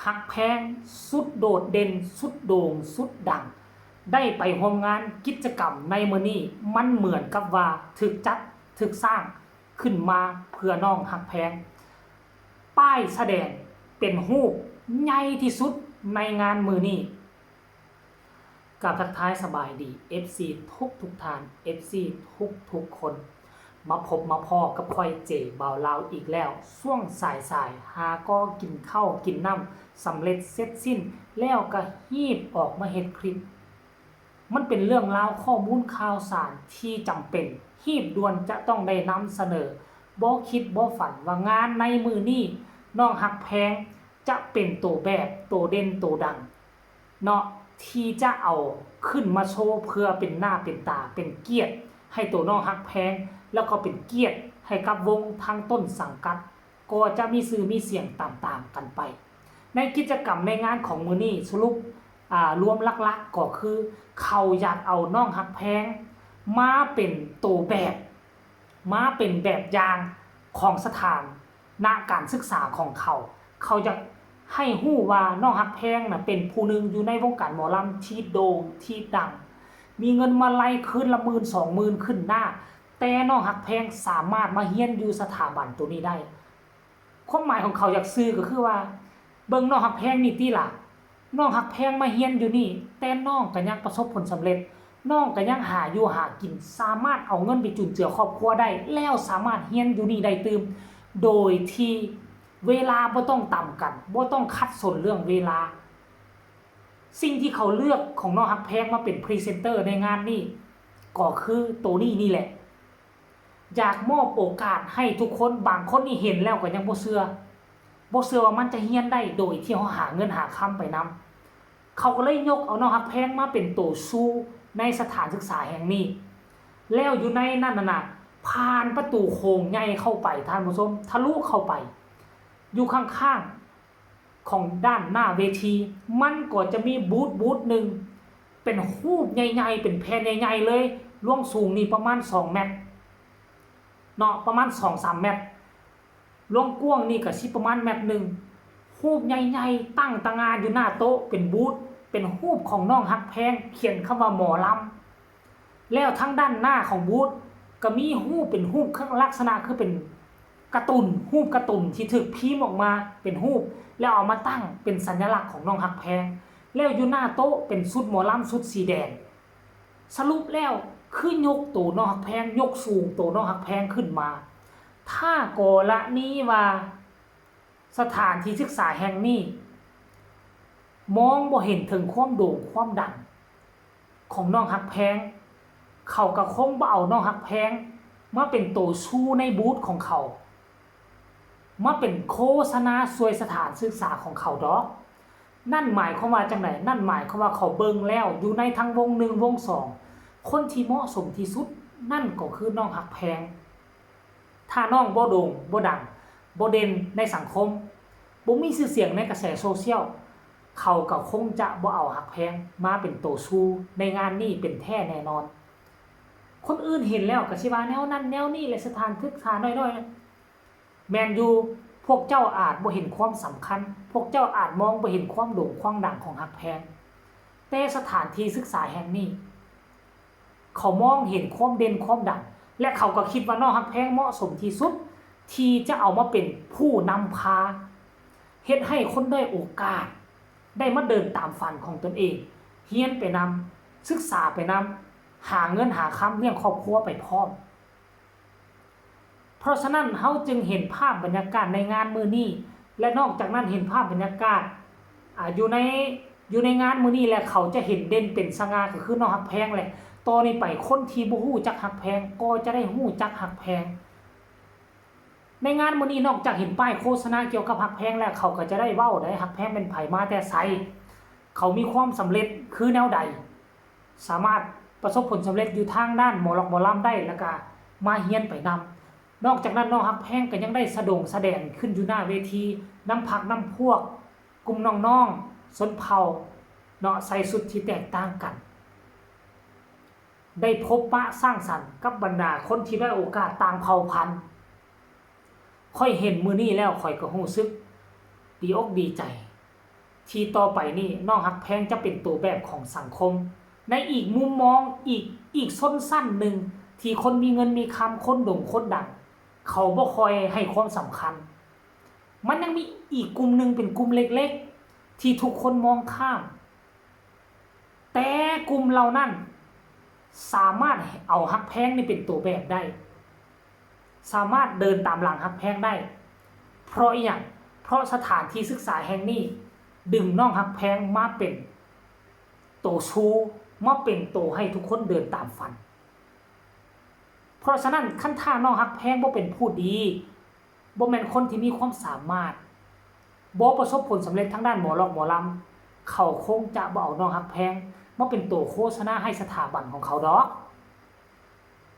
ຮັກແພງ ສຸດໂດດເດັ່ນ ສຸດໂດ່ງ ສຸດດັງ ໄດ້ໄປຮ່ວມງານກິດຈະກຳໃນມື້ນີ້ ມັນເໝືອນກັບວ່າຖືກຈັດ ຖືກສ້າງຂຶ້ນມາເພື່ອນ້ອງຮັກແພງ. ປ້າຍສະແດງເປັນຮູບໃຫຍ່ທີ່ສຸດໃນງານມື້ນີ້. ກາບທັກທາຍສະບາຍດີ ເອັຟຊີ ທຸກໆທ່ານ ເອັຟຊີ ທຸກໆຄົນ. ມາພົບມາພໍ້ກັບຂ້ອຍ ເຈ ບ່າວລາວ ອີກແລ້ວ ຊ່ວງສາຍໆ ຫາກໍກິນເຂົ້າກິນນ້ຳສຳເລັດເສັດສິ້ນ ແລ້ວກະຮີບອອກມາເຮັດຄລິບ. ມັນເປັນເລື່ອງລາວ ຂໍ້ມູນຂ່າວສານທີ່ຈຳເປັນ ຮີບດ່ວນຈະຕ້ອງໄດ້ນຳສະເໜີ. ບໍ່ຄິດບໍ່ຝັນວ່າງານໃນມື້ນີ້ ນ້ອງຮັກແພງຈະເປັນໂຕແບບ ໂຕເດັ່ນ ໂຕດັງ ເນາະ ທີ່ຈະເອົາຂຶ້ນມາໂຊເພື່ອເປັນໜ້າເປັນຕາ ເປັນກຽດໃຫ້ໂຕນ້ອງຮັກແພງ ແລ້ວກໍເປັນກຽດໃຫ້ກັບວົງທັງຕົ້ນສັງກັດ ກໍຈະມີຊື່ມີສຽງຕາມໆກັນໄປ. ໃນກິດຈະກຳໃນງານຂອງມື້ນີ້ ສະຫຼຸບ ອາ ລວມຫຼັກໆກໍຄື ເຂົາຢາກເອົານ້ອງຮັກແພງມາເປັນໂຕແບບ ມາເປັນແບບຢ່າງຂອງສະຖານ ນະການສຶກສາຂອງເຂົາ. ເຂົາຢາກໃຫ້ຮູ້ວ່ານ້ອງຮັກແພງນະ ເປັນຜູ້ໜຶ່ງຢູ່ໃນວົງການໝໍລຳທີ່ໂດ່ງທີ່ດັງ ມີເງິນມາໄລ່ຄືນລະໝື່ນສອງໝື່ນຂຶ້ນໜ້າ, ແຕ່ນ້ອງຮັກແພງສາມາດມາຮຽນຢູ່ສະຖາບັນໂຕນີ້ໄດ້. ຄວາມໝາຍຂອງເຂົາຢາກສື່ກໍຄືວ່າ ເບິ່ງນ້ອງຮັກແພງນີ້ຕິລະ, ນ້ອງຮັກແພງມາຮຽນຢູ່ນີ້ ແຕ່ນ້ອງກໍຍັງປະສົບຜົນສຳເລັດ, ນ້ອງກໍຍັງຫາຢູ່ຫາກິນ ສາມາດເອົາເງິນໄປຈຸນເຈືອຄອບຄົວໄດ້ ແລ້ວສາມາດຮຽນຢູ່ນີ້ໄດ້ຕື່ມ ໂດຍທີ່ເວລາບໍ່ຕ້ອງຕຳກັນ ບໍ່ຕ້ອງຂັດສົນເລື່ອງເວລາ. ສິ່ງທີ່ເຂົາເລືອກຂອງນ້ອງຮັກແພງມາເປັນພຣີເຊັນເຕີໃນງານນີ້ ກໍຄືໂຕນີ້ນີ້ແຫຼະ. ຢາກມອບໂອກາດໃຫ້ທຸກຄົນ, ບາງຄົນນີ້ເຫັນແລ້ວກໍຍັງບໍ່ເຊື່ອ, ບໍ່ເຊື່ອວ່າມັນຈະຮຽນໄດ້ໂດຍທີ່ເຮົາຫາເງິນຫາຄຳໄປນຳ. ເຂົາກໍເລີຍຍົກເອົານ້ອງຮັກແພງມາເປັນໂຕຊູໃນສະຖານສຶກສາແຫ່ງນີ້. ແລ້ວຢູ່ໃນນັ້ນນະ ຜ່ານປະຕູໂຂງໃຫຍ່ເຂົ້າໄປ, ທ່ານຜູ້ຊົມ, ທະລຸເຂົ້າໄປ ຢູ່ຂ້າງໆ ຂອງດ້ານໜ້າເວທີ ມັນກໍຈະມີບູດ ບູດໜຶ່ງ ເປັນຮູບໃຫຍ່ໆ ເປັນແຜ່ນໃຫຍ່ໆເລີຍ, ລວງສູງນີ້ປະມານສອງແມັດເນາະ, ປະມານສອງສາມແມັດ, ລວງກວ້າງນີ້ກໍຊິປະມານແມັດໜຶ່ງ. ຮູບໃຫຍ່ໆ ຕັ້ງຕະງານຢູ່ໜ້າໂຕະ ເປັນບູດ, ເປັນຮູບຂອງນ້ອງຮັກແພງ ຂຽນຄຳວ່າໝໍລຳ. ແລ້ວທາງດ້ານໜ້າຂອງບູດກໍມີຮູບເປັນຮູບລັກສະນະຄືເປັນກາຕູນ, ຮູບກາຕູນທີ່ຖືກພິມອອກມາເປັນຮູບ ແລ້ວເອົາມາຕັ້ງເປັນສັນຍະລັກຂອງນ້ອງຮັກແພງ. ແລ້ວຢູ່ໜ້າໂຕະເປັນຊຸດໝໍລຳຊຸດສີແດງ. ສະຫຼຸບແລ້ວຄືຍົກໂຕນ້ອງຮັກແພງ, ຍົກສູງໂຕນ້ອງຮັກແພງຂຶ້ນມາ. ຖ້າກໍລະນີວ່າ ສະຖານທີ່ສຶກສາແຫ່ງນີ້ມອງບໍ່ເຫັນເຖິງຄວາມໂດ່ງຄວາມດັງຂອງນ້ອງຮັກແພງ, ເຂົາກໍຄົງບໍ່ເອົານ້ອງຮັກແພງມາເປັນໂຕຊູໃນບູດຂອງເຂົາ, ມາເປັນໂຄສະນາຊ່ວຍສະຖານສຶກສາຂອງເຂົາດອກ. ນັ້ນໝາຍຄວາມວ່າຈັ່ງໃດ? ນັ້ນໝາຍຄວາມວ່າເຂົາເບິ່ງແລ້ວ ຢູ່ໃນທັງວົງໜຶ່ງ ວົງສອງ ຄົນທີ່ເໝາະສົມທີ່ສຸດ ນັ້ນກໍຄືນ້ອງຮັກແພງ. ຖ້ານ້ອງບໍ່ໂດ່ງ ບໍ່ດັງ ບໍ່ເດັ່ນໃນສັງຄົມ, ບໍ່ມີຊື່ສຽງໃນກະແສໂຊຊຽວ, ເຂົາກໍຄົງຈະບໍ່ເອົາຮັກແພງມາເປັນໂຕຊູໃນງານນີ້ເປັນແທ້ແນ່ນອນ. ຄົນອື່ນເຫັນແລ້ວກໍຊິວ່າແນວນັ້ນແນວນີ້ແຫຼະ, ສະຖານສຶກສານ້ອຍໆ ແມ່ນຢູ່, ພວກເຈົ້າອາດບໍ່ເຫັນຄວາມສຳຄັນ, ພວກເຈົ້າອາດມອງບໍ່ເຫັນຄວາມໂດ່ງຄວາມດັງຂອງຮັກແພງ, ແຕ່ສະຖານທີ່ສຶກສາແຫ່ງນີ້ ເຂົາມອງເຫັນຄວາມເດັ່ນຄວາມດັງ ແລະ ເຂົາກໍຄິດວ່ານ້ອງຮັກແພງເໝາະສົມທີ່ສຸດທີ່ຈະເອົາມາເປັນຜູ້ນຳພາ, ເຮັດໃຫ້ຄົນດ້ອຍໂອກາດໄດ້ມາເດີນຕາມຝັນຂອງຕົນເອງ, ຮຽນໄປນຳ, ສຶກສາໄປນຳ, ຫາເງິນຫາຄຳລ້ຽງຄອບຄົວໄປພ້ອມ. ເພາະສະນັ້ນ ເຮົາຈຶ່ງເຫັນພາບບັນຍາກາດໃນງານມື້ນີ້ ແລະ ນອກຈາກນັ້ນເຫັນພາບບັນຍາກາດ ອາ ຢູ່ໃນ ຢູ່ໃນງານມື້ນີ້ ແລະ ເຂົາຈະເຫັນເດັ່ນເປັນສະຫງ່າ ກໍຄືນ້ອງຮັກແພງແຫຼະ. ຕໍ່ນີ້ໄປ ຄົນທີ່ບໍ່ຮູ້ຈັກຮັກແພງ ກໍຈະໄດ້ຮູ້ຈັກຮັກແພງ. ໃນງານມື້ນີ້ ນອກຈາກເຫັນປ້າຍໂຄສະນາກ່ຽວກັບຮັກແພງແລ້ວ ເຂົາກໍຈະໄດ້ເວົ້າໄດ້ ຮັກແພງແມ່ນໃຜ ມາແຕ່ໃສ, ເຂົາມີຄວາມສຳເລັດຄືແນວໃດ. ສາມາດປະສົບຜົນສຳເລັດຢູ່ທາງດ້ານໝໍລັອກໝໍລຳໄດ້ ແລ້ວກະມາຮຽນໄປນຳ. ນອກຈາກນັ້ນ ນ້ອງຮັກແພງກໍຍັງໄດ້ສະດົງສະແດງຂຶ້ນຢູ່ໜ້າເວທີ ນຳພັກນຳພວກ ກຸ່ມນ້ອງໆ ຊົນເຜົ່າເນາະ ໃສ່ຊຸດທີ່ແຕກຕ່າງກັນ, ໄດ້ພົບປະສັງສັນກັບບັນດາຄົນທີ່ດ້ອຍໂອກາດຕ່າງເຜົ່າພັນ. ຂ້ອຍເຫັນມື້ນີ້ແລ້ວ ຂ້ອຍກໍຮູ້ສຶກດີອົກດີໃຈ ທີ່ຕໍ່ໄປນີ້ນ້ອງຮັກແພງຈະເປັນໂຕແບບຂອງສັງຄົມ ໃນອີກມຸມມອງ ອີກ ອີກຊົນຊັ້ນໜຶ່ງ ທີ່ຄົນມີເງິນມີຄຳ ຄົນໂດ່ງຄົນດັງ ເຂົາບໍ່ຄ່ອຍໃຫ້ຄວາມສຳຄັນ. ມັນຍັງມີອີກກຸ່ມໜຶ່ງເປັນກຸ່ມເລັກໆ ທີ່ທຸກຄົນມອງຂ້າມ ແຕ່ກຸ່ມເຫຼົ່ານັ້ນສາມາດເອົາຮັກແພງນີ້ເປັນໂຕແບບໄດ້ ສາມາດເດີນຕາມຫຼັງຮັກແພງໄດ້. ເພາະອີ່ຫຍັງ? ເພາະສະຖານທີ່ສຶກສາແຫ່ງນີ້ດຶງນ້ອງຮັກແພງມາເປັນໂຕຊູ, ມາເປັນໂຕໃຫ້ທຸກຄົນເດີນຕາມຝັນ. ເພາະສະນັ້ນ ຄັນຖ້ານ້ອງຮັກແພງບໍ່ເປັນຜູ້ດີ, ບໍ່ແມ່ນຄົນທີ່ມີຄວາມສາມາດ, ບໍ່ປະສົບຜົນສຳເລັດທາງດ້ານໝໍລອກໝໍລຳ, ເຂົາຄົງຈະບໍ່ເອົານ້ອງຮັກແພງມາເປັນໂຕໂຄສະນາໃຫ້ສະຖາບັນຂອງເຂົາດອກ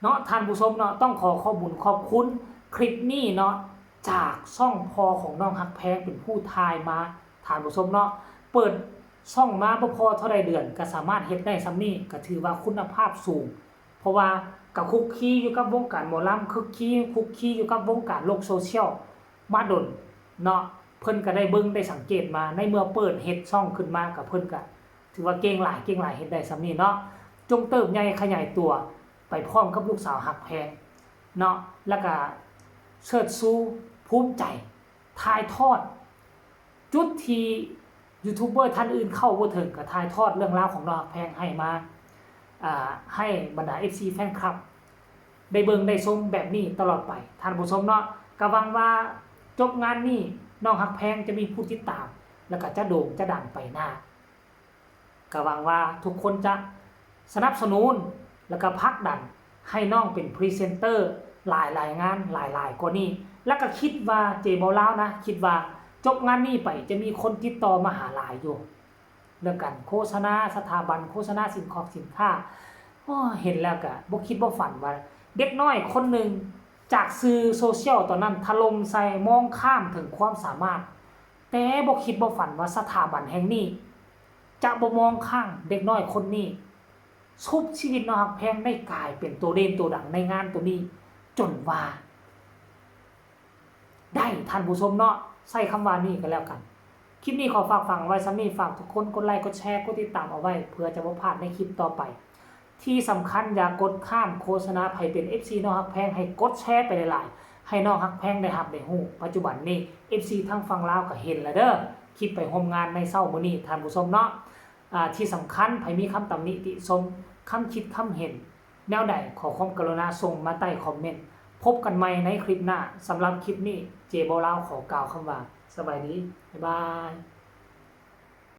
ເນາະ ທ່ານຜູ້ຊົມເນາະ. ຕ້ອງຂໍຂອບບຸນຂອບຄຸນຄລິບນີ້ເນາະ ຈາກຊ່ອງພໍ່ຂອງນ້ອງຮັກແພງເປັນຜູ້ຖ່າຍມາ ທ່ານຜູ້ຊົມເນາະ. ເປີດຊ່ອງມາບໍ່ພໍເທົ່າໃດເດືອນ ກໍສາມາດເຮັດໄດ້ສ່ຳນີ້ ກໍຖືວ່າຄຸນນະພາບສູງ. ເພາະວ່າກໍຄຸກຄີຢູ່ກັບວົງການໝໍລຳ, ຄຸກຄີ ຄຸກຄີຢູ່ກັບວົງການໂລກໂຊຊຽວມາດົນເນາະ. ເພິ່ນກໍໄດ້ເບິ່ງໄດ້ສັງເກດມາ ໃນເມື່ອເປີດເຮັດຊ່ອງຂຶ້ນມາ ກໍເພິ່ນກໍຖືວ່າເກັ່ງຫຼາຍ, ເກັ່ງຫຼາຍ ເຮັດໄດ້ສ່ຳນີ້ເນາະ. ຈົ່ງເຕີບໃຫຍ່ຂະຫຍາຍຕົວໄປພ້ອມກັບລູກສາວຮັກແພງເນາະ, ແລ້ວກໍເຊີດຊູ ພູມໃຈ ຖ່າຍທອດຈຸດທີ່ຢູທູບເບີທ່ານອື່ນເຂົ້າບໍ່ເຖິງ ກໍຖ່າຍທອດເລື່ອງລາວຂອງນ້ອງຮັກແພງໃຫ້ມາ ອ່າ ໃຫ້ບັນດາເອັຟຊີແຟນຄລັບໄດ້ເບິ່ງໄດ້ຊົມແບບນີ້ຕະຫຼອດໄປ ທ່ານຜູ້ຊົມເນາະ. ກໍຫວັງວ່າຈົບງານນີ້ນ້ອງຮັກແພງຈະມີຜູ້ຕິດຕາມ ແລ້ວກໍຈະໂດ່ງຈະດັງໄປໜ້າ. ກໍຫວັງວ່າທຸກຄົນຈະສະໜັບສະໜູນ ແລ້ວກໍຜັກດັນໃຫ້ນ້ອງເປັນພຣີເຊັນເຕີຫຼາຍໆງານ ຫຼາຍໆກວ່ານີ້. ແລ້ວກໍຄິດວ່າເຈເບົາລາວນະ ຄິດວ່າຈົບງານນີ້ໄປຈະມີຄົນຕິດຕໍ່ມາຫາຫຼາຍຢູ່ ເລື່ອງການໂຄສະນາສະຖາບັນ, ໂຄສະນາສິນຂອງສິນຄ້າ. ໂອ້ ເຫັນແລ້ວກໍບໍ່ຄິດບໍ່ຝັນວ່າເດັກນ້ອຍຄົນໜຶ່ງຈາກສື່ໂຊຊຽວຕອນນັ້ນຖະຫຼົ່ມໃສ່, ມອງຂ້າມເຖິງຄວາມສາມາດ, ແຕ່ບໍ່ຄິດບໍ່ຝັນວ່າສະຖາບັນແຫ່ງນີ້ ຈະບໍ່ມອງຂ້າມເດັກນ້ອຍຄົນນີ້, ຊຸບຊີວິດນ້ອງຮັກແພງໄດ້ກາຍເປັນໂຕເດັ່ນໂຕດັງໃນງານໂຕນີ້ຈົນວ່າໄດ້ ທ່ານຜູ້ຊົມເນາະ, ໃຊ້ຄຳວ່ານີ້ກໍແລ້ວກັນ. ຄລິບນີ້ຂໍຝາກຝັງໄວ້ສ່ຳນີ້, ຝາກທຸກຄົນກົດໄລ ກົດແຊ ກົດຕິດຕາມເອົາໄວ້ ເພື່ອຈະບໍ່ພາດໃນຄລິບຕໍ່ໄປ. ທີ່ສຳຄັນຢ່າກົດຂ້າມໂຄສະນາ, ໃຜເປັນເອັຟຊີນ້ອງຮັກແພງໃຫ້ກົດແຊໄປຫຼາຍໆ ໃຫ້ນ້ອງຮັກແພງໄດ້ຮັບໄດ້ຮູ້. ປັດຈຸບັນນີ້ເອັຟຊີທາງຝັ່ງລາວກໍເຫັນແລ້ວເດີ້ ຄລິບໄປຮ່ວມງານໃນເຊົ້າມື້ນີ້ ທ່ານຜູ້ຊົມເນາະ. ອ່າ ທີ່ສຳຄັນ ໃຜມີຄຳຕຳໜິຕິຊົມ ຄຳຄິດຄຳເຫັນແນວໃດ ຂໍຄວາມກະລຸນາສົ່ງມາໃຕ້ຄອມເມັນ. ພົບກັນໃໝ່ໃນຄລິບໜ້າ. ສຳລັບຄລິບນີ້ ເຈເບົາລາວຂໍກ່າວຄຳວ່າ ສະບາຍດີ, ບາຍບາຍ.